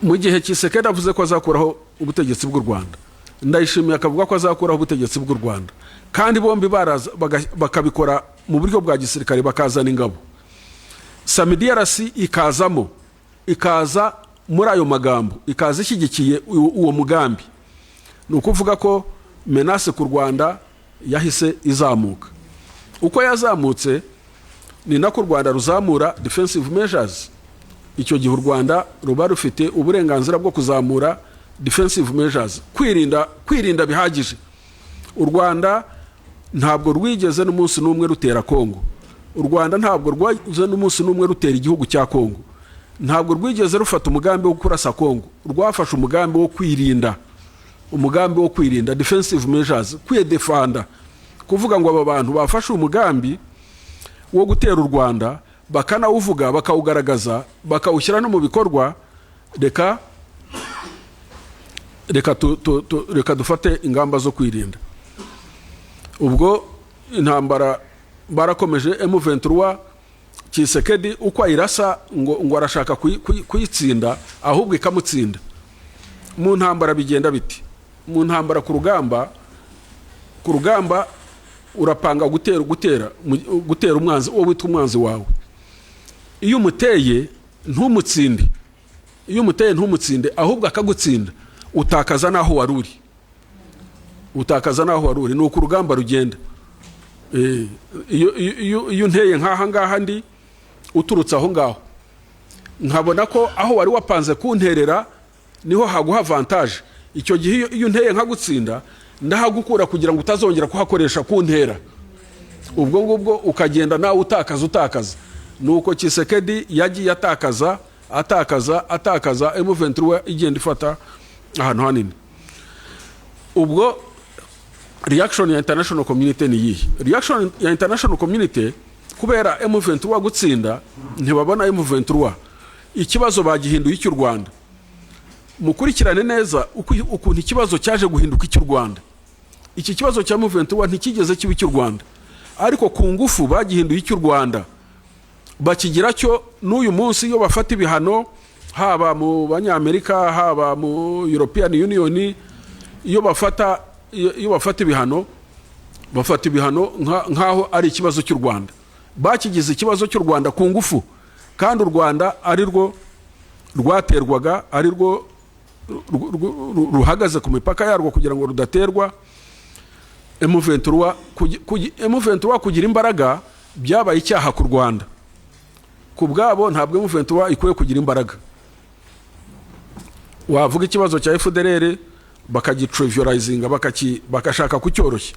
Mu gihe Tshisekedi avuze ko azakuraho ubutegetsi bw'u Rwanda, Ndayishimiye akavuga ko azakuraho ubutegetsi bw'u Rwanda, kandi bombi baraza bakabikora mu buryo bwa gisirikare, bakazana ingabo, SAMIDRC ikazamo, ikaza muri ayo magambo, ikaza ishyigikiye uwo mugambi, ni ukuvuga ko menace ku Rwanda yahise izamuka. Uko yazamutse ni nako u Rwanda ruzamura defensive measures. Icyo gihe u Rwanda ruba rufite uburenganzira bwo kuzamura defensive measures, kwirinda bihagije. U Rwanda ntabwo rwigeze n'umunsi n'umwe rutera Kongo. U Rwanda ntabwo rwigeze n'umunsi n'umwe rutera igihugu cya Kongo. Ntabwo rwigeze rufata umugambi wo kurasa Kongo. Rwafashe umugambi wo kwirinda, umugambi wo kwirinda, defensive measures, kwiyedefanda, kuvuga ngo aba bantu bafashe umugambi wo gutera u Rwanda, bakanawuvuga, bakawugaragaza, bakawushyira no mu bikorwa, reka dufate ingamba zo kwirinda. Ubwo intambara barakomeje. M23, Tshisekedi uko ayirasa ngo arashaka kuyitsinda, ahubwo ikamutsinda. Mu ntambara bigenda biti? Mu ntambara, ku rugamba urapanga gutera umwanzi, uwo witwa umwanzi wawe. Iyo umuteye ntumutsinde, iyo umuteye ntumutsinde ahubwo akagutsinda, utakaza n'aho wari uri, utakaza n'aho wari uri. Ni uko urugamba rugenda. Iyo unteye nk'aha ngaha ndi, uturutse aho ngaho, nkabona ko aho wari wapanze kunterera niho haguha avantage, icyo gihe iyo unteye nkagutsinda, ndahagukura kugira ngo utazongera kuhakoresha kuntera. Ubwo ngubwo ukagenda nawe utakaza, utakaza. Nuko Tshisekedi yagiye atakaza, atakaza, atakaza, M23 igenda ifata ahantu hanini. Ubwo reaction ya international community ni iyihe? Reaction ya international community, kubera M23 gutsinda, ntibabona M23, ikibazo bagihinduye icy'u Rwanda. Mukurikirane neza ukuntu ikibazo cyaje guhinduka icy'u Rwanda. Iki kibazo cya M23 ntikigeze kiba icy'u Rwanda, ariko ku ngufu bagihinduye icy'u Rwanda, bakigira cyo. N'uyu munsi iyo bafata ibihano, haba mu Banyamerika, haba mu European Union, iyo bafata ibihano, bafata ibihano nk'aho ari ikibazo cy'u Rwanda. Bakigize ikibazo cy'u Rwanda ku ngufu, kandi u Rwanda ari rwo rwaterwaga, ari rwo ruhagaze ku mipaka yarwo kugira ngo rudaterwa. M23 M23 kugira imbaraga byabaye icyaha ku Rwanda. Ku bwabo ntabwo M23 ikwiye kugira imbaraga. Wavuga ikibazo cya FDLR, bakagitrivializinga, bakashaka kucyoroshya.